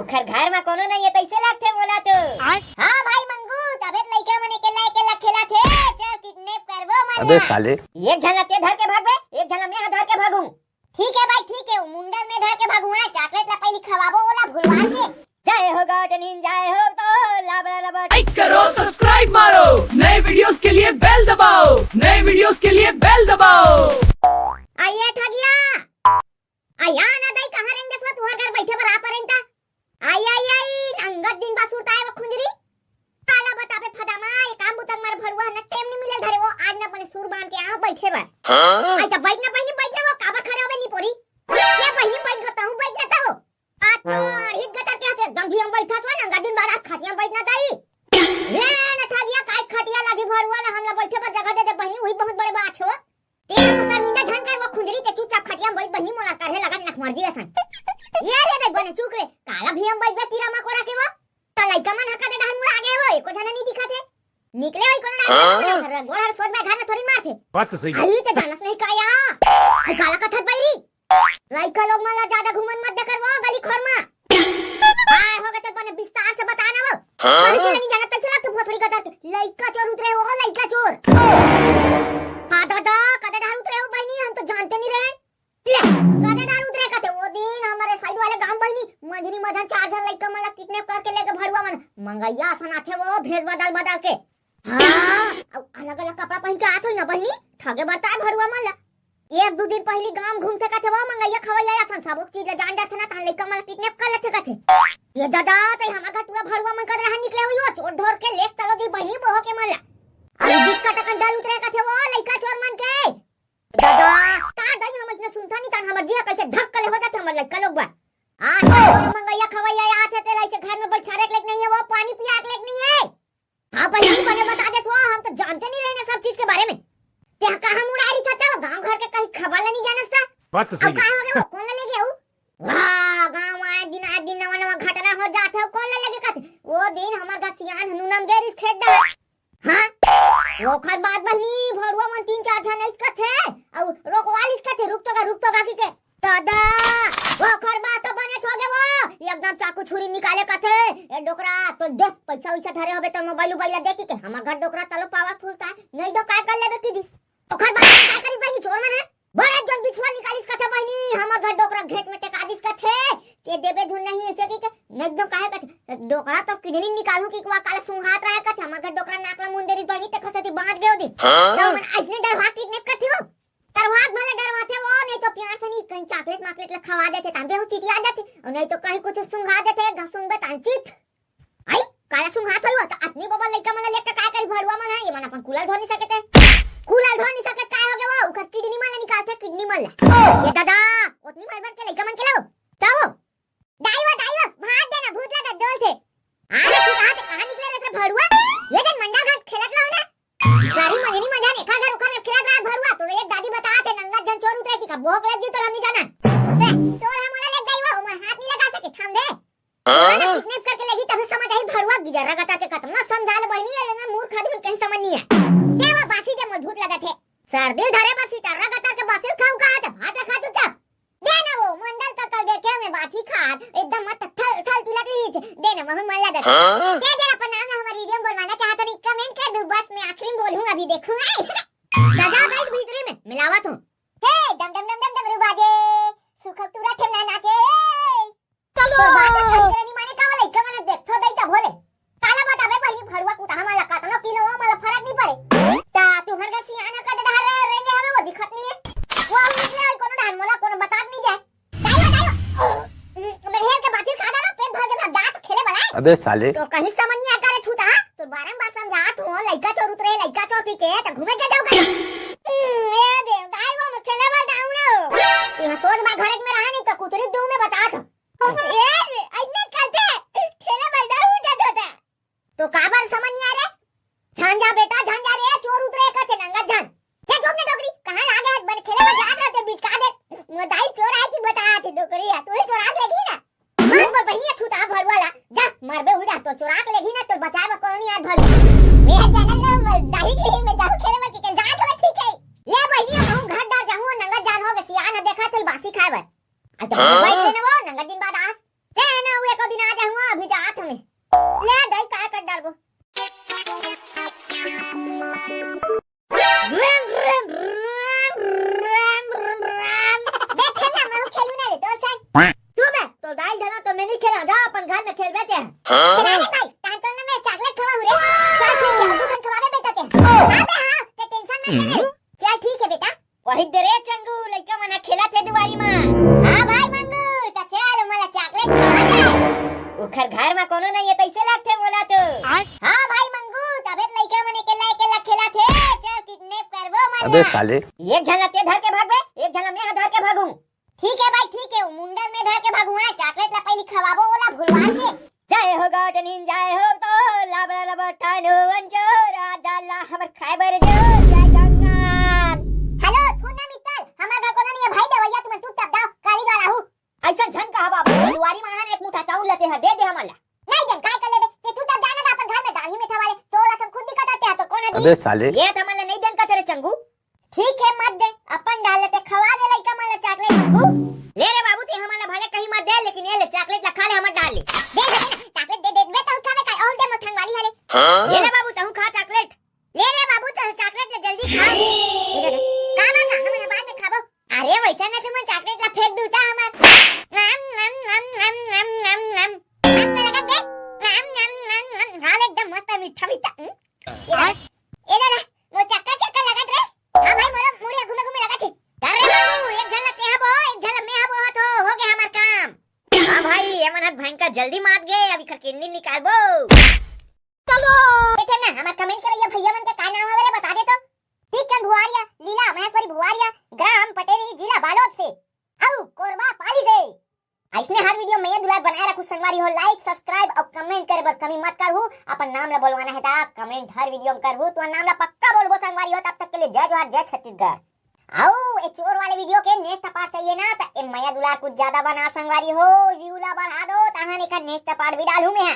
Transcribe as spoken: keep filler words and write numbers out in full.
ओखर घर म कोनो नइ हे, तइसे लगथे मोला तो। आय। हाँ भाई मंगू, तभे त लइका मन अकेल्ला अकेल्ला खेलत हे। चल किडनैप करबो ओमन अबे ला। साले। एक झन ला ते धर के भागबे, एक झन ला मैं हा धर के भागूं। ठीक हे भाई, ठीक हे, मुंडा ल मैं धर के भागूं, हाँ, चॉकलेट ला पहिली खवाबो ओला भुलवा के। जय हो गॉड निंजा, जय हो तो लाबरा लाबरा। लाइक करो, सब्सक्राइब मारो, नए वीडियोस के लिए बेल दबाओ, नए वीडियोस के लिए बेल दबाओ। आइए ठगिया। आ, या ना दाई, कहाँ रेंगेस वा? तुहर घर बइठे बर आ परेन त। आई, आई, आई, नंगत दिन बा सुरता हे वो खुंजरी। काला बताबे फदामा, ये काम बुता के मारे भरुआ ह ना टेम नइ मिले धरे वो, आज ना बने सुर बांध के आव बइठे बर। हाँ? आई त बइठ ना बहिनी, बइठ ना वो, काबर खड़े होबे निपोरी? ये बहिनी बइठ ग, तहूँ बइठ ना त वो। आ तो अरहित गतर के हसे, एकदम भी हम बइठत हो, नंगत दिन बाद आज खटिया बइठ ना दाई। ले ना ठगिया, काय खटिया लागी भरुआ ला, हमला बइठे बर जगह दे दे बहिनी, वही बहुत बड़े बात हो। ते हम शर्मिंदा झन कर वो खुंजरी, ते चुपचाप खटिया म बइठ बहिनी, मोला करहे लगत नखमर्जी असन। ये रे देख बने चुप रे, काला भीम बइठ बे कीरा मकोरा के वो। त लइका मन हका दे डहर मुड़ा गे वो, एको झन नइ दिखत हे। निकले होही कोनो डहर हाँ? घर, गोड़ हर सोच बे घर में थोड़ी मारथे। बात तो सही है। आई ते जानस नहीं का या। आई काला कथत बइरी। लइका लोग मन ला जादा घुमन मत दे कर वो गली खोर मा। हाय, हो गे तो बने विस्तार से बता ना वो। हाँ? कहीं से नहीं जाना, तइसे लगथे भोसड़ी का डर। लइका चोर उतरे हो, लइका चोर। हाँ दादा, कदे डहर उतरे हो बहिनी, हम तो जानते नहीं रहे। ले, कदे डहर उतरे कथे, वो दिन हमर साइड वाले गांव बहिनी, मंझनी मझन चार झन लइका मन ला किडनैप करके लेगे भरुआ मन। मंगइया असन आथे वो भेष बदल बदल के। हाँ, अउ अलग-अलग कपड़ा पहिन के आत होही ना बहिनी, ठगे बरता हे भरुआ मन ला। एक दू दिन पहिली गांव घूमथे कथे, वो मंगइया खवइया असन सबो चीज ला जान डरथे ना, तहन लइका मन ला किडनैप कर लेथे कथे। ये दादा, तई हमर घर टूरा भरुआ मन कर रहा निकले होही, वो चोर ढोर के लेख तलो दी बहिनी बोहो के मन ला। अरे दिक्कत अकन डर उतरे कथे वो लइका चोर मन के। दादा, का दाई हम अइसने सुनथन नहीं, तहन हमर जी ह कइसे धक ले हो जाथे हमर लइका लोग बर। आज कोनो मंगइया खवइया आथे, तेला अइसे घर में बइठारे के लेक नहीं हे, वो पानी पिया के लेक नहीं हे। हाँ बहिनी, बने बता देस वो, हम तो जानते नहीं रहे ना सब चीज के बारे में। ते ह कहाँ मुड़ा रही था, वो गांव घर के कहीं खबर ला नहीं जानस त। बात तो अब सही है। का हो गे वो, कोन ला लेगे वो? वाह, गांव आए दिन, आए दिन नवा नवा घटना हो जाथे, कोन ला लेगे कथे? वो दिन हमर घर सियान ह नूनम गे रिहिस खेत डहर। हाँ? ओखर बाद बहिनी, भरुआ मन तीन चार झन अइस कथे, अउ रोकवा लिस कथे, "रुक तो गा, रुक तो गा," कहिके। दादा, ओखर बाद तो बनेच हो गे वो, एकदम चाकू छुरी निकाले कथे, "ए डोकरा, तो देख, पइसा वइसा धरे होबे, तोर मोबाइल उबाइल ला दे," कहिके, हमर घर डोकरा तलो पावरफुल का, नहीं तो काय कर लेबे कहिस। ओखर बाद काय करिस बहिनी चोर मन ह? बड़े जन बिछवा निकालिस कथे बहिनी, हमर घर डोकरा घेंच में टेका दिस कथे, ते देबे धुन नहीं अइसे कहिके, नहीं दो काहे कथे, डोकरा तो किडनी निकालहूं कहिके वा काला सुंघात रहे कथे, हमर घर डोकरा नाक ला मुंद दे रही बहिनी, ते खसती बांच गे ओ दिन। हाँ? तो मन अइसने डरवा किडनैप करथे वो, डरवा भले डरवाथे वो, नहीं तो प्यार से नहीं कहीं चॉकलेट माकलेट ला खवा देथे, तांबे हो चिटिया जाथे, अउ नहीं तो कहीं कुछ सुंघा देथे, घसुंगबे तांचित। आई, काला सुंघात होई वो, त अतनी बबा लइका मन ला लेके काय करी भरुआ मन ह, ये मन अपन कूला ल धो नहीं सकत हे। कूला ल धो नहीं सकत, काय हो गे वो? उखर किडनी मन ला निकालथे, किडनी मन ला। ये दादा, ओतनी भर भर के लइका मन के लाओ। का वो? दाई वो, दाई वो, भात देना, भूत लगा डोल थे। अरे, तू कहाँ से, कहाँ निकले रे भरुआ? ये दिन मंडा घाट खेलत रहो ना। सारी मंझनी मझन एखर घर ओखर घर खेलत रहा भरुआ, तो एक दादी बता थे, नंगत झन चोर उतरे की का भोक लग जी तो हम नहीं जाना। ए, तोर हमला ले दाई वो, ओमन हाथ नहीं लगा सके, थाम दे। हाँ? किडनैप करके लेगी तभी समझ आही भरुआ गिजर्रा गतर के कतना समझा ले बहिनी, ये लेना मूर्ख आदमी कहीं समझ नहीं है। दे वो बासी दे मोर भूख लगत है। सर्दी धरे बर सिटर्रा गतर के बासी खाऊ कहा थे, भात ला खा चुपचाप। दे ना वो, मंडल का कल देखे मैं बासी खात, एकदम मस्त थल थल तिलक ली थे। दे ना, महू मन लगत है। हाँ? दे दे, अपन नाम ना हमारे वीडियो में बोलवाना चाहता नहीं, कमेंट कर दो, बस मैं आखिरी में बोलूंगा, अभी देखूंगा। दादा बैठ भीतरी में, मिलावत हूँ। हे, डम डम डम डम डमरू बाजे, सुखक टूरा ठेमना नाचे। चलो। तोर बात है, कइसे नहीं माने का वाला, इक्का माने देख, थो दई तब होले। काला बताबे बहिनी भरुआ कुटा हमला का, तनो किलो वो मला फरक नहीं पड़े। ता तू हर घर सियान का दे हर रेंगे हवे वो दिखत नहीं है। वो निकले और कोनो धान मोला कोनो बतात नहीं जाए। दाई हो, दाई हो। मेरे हेर के बातिर खा डालो, पेट भर के मैं दांत खेले वाला है। अबे साले। तो कहीं समझ नहीं आता रे छूता, हाँ? तो बारंबार समझा तू, लइका चोर उतरे, लइका चोर की के, तो घूमे के जाओ कहीं। हम्म, ए दे, दाई वो मैं खेले वाला डाउन हो। ये सोच बा घर में रहा नहीं तो कुतरी दू में बता था। ए, अइसने करथे, खेले बर डर उठत होता। तो काबर समझ नहीं आ रे? झन जा बेटा, झन जा रे, चोर उतरे कथे नंगत झन। हे चुप ने डोकरी, कहाँ लागे हाथ बने खेले बर जात रहते बीच का दे। मोर दाई चोर आए की बता आथे डोकरी, तू ही चोरा के लेगी ना। मत बोल बहिनी, छूता भरुआ ला, जा, मरबे हुई रह, तो चोरा के लेगी ना, तो बचाए बर कोनो नहीं आए भरुआ। मेरा चैनल ला दाई के में जाऊ खेले बर के जात हो ठीक है। ले बहिनी, हम घर डर जाहूँ, नंगत जान हो गे, सियान ह देखा थे बासी खाए बर। अच्छा, हाँ? बैठ लेना वो, नंगत दिन बाद आस। ते ना हुए को दिन आ खिला दे भाई, तहन तो ना मैं चॉकलेट खवाहूँ रे। चल ठीक है, तू खन खवाबे बेटा ते। हाँ बे हाँ, ते टेंशन मत ले। चल ठीक है बेटा। वही दे रे चंगू, लइका मन खेलत हे दुआरी मा। हाँ भाई मंगू, त चल मोला चॉकलेट खवा दे। उखर घर मा कोनो नहीं है, तैसे लगथे मोला तो। हाँ भाई मंगू, तबे त लइका मन अकेला अकेला खेलत हे। चल किडनैप करबो मन अबे ला। साले। एक झन ला ते धर के भागबे, एक झन ला मैं धर के भागूं। ठीक है भाई, ठीक है, वो मुंडल में धर के भागूं, हाँ, चॉकलेट ला पहली खवाबो, ओला भुलवा के। जय हो गॉड नीन, जय हो तो, लाबरा लाबरा टानो अंजो, राजा ला हमर खाए बर जो, जय गंगा। हेलो, सुन ना मित्तल, हमर घर कोनो नहीं है भाई देवैया, तुमन चुपचाप जाओ, काली वाला हूँ। ऐसा झन कहा बाबू, दुआरी मा आन एक मुठा चाउर लेते हैं, दे दे हमन ला। नहीं देन, काय कर लेबे, ते चुपचाप जाना था अपन घर में, डाली में था वाले, तो ला सब खुद दिक्कत आते हैं, तो कौन है अबे दी? साले। ये था हमन ला नहीं देन का तेरे चंगू। ठीक है, मत दे, अपन डाल लेते, खवा दे लइका मन ला चॉकलेट मंगू। ले रे बाबू, ते हमन ला भले कहीं मत दे, लेकिन ये ले चॉकलेट ला खा ले, हमर डाल ले। दे ना, दे ना, चॉकलेट दे, दे, दे, तहूँ खाबे का, और दे मोठंग वाली हले। हाँ? ये ले बाबू, तहूँ खा चॉकलेट। ले रे बाबू, तहूँ चॉकलेट ले जल्दी खा। ये दे, दे। का बा, का? हमन बाद में खाबो। अरे, वैसा ना तुमन चॉकलेट ला फेंक दू ता हमर। नम, नम, नम। मस्त लगत बे। नम, नम, नम, नम। हाँ, एकदम मस्त, मीठा, मीठा। हम्म? ये दे, ये दे, वो चक्कर, चक्कर लगत रे। हाँ भाई, मोरो मुड़िया घूमे, घूमे लगत हे। अरे बाबू, एक झन ला ते हबो, एक झन ला मैं हबो, हा तो हो गया हमार काम। हाँ भाई, ये मन हाथ भयंकर जल्दी मात गए, अभी खर किडनी निकालबो। चलो। ए ठन ना, हमार कमेंट करइया भैया मन के का नाम हवे रे, बता दे तो। टीकचंद भुआरिया, लीला महेश्वरी भुआरिया, ग्राम पटेरी, जिला बालोद से। अउ कोरबा पाली से। अइसने हर वीडियो में ये दुलार बनाए रखू संगवारी हो, लाइक, सब्सक्राइब अउ कमेंट करे बर कमी मत करहू। अपन नाम ला बोलवाना है ता कमेंट हर वीडियो में करहू, तो नाम ला पक्का बोलबो संगवारी हो। तब तक के लिए जय जोहार, जय छत्तीसगढ़। अउ ए चोर वाले वीडियो के नेक्स्ट पार्ट चाहिए ना, तो ए मया दुलार कुछ ज्यादा बना संगवारी हो, व्यू ला बढ़ा दो, तहन एकर नेक्स्ट पार्ट भी डालहू मैं।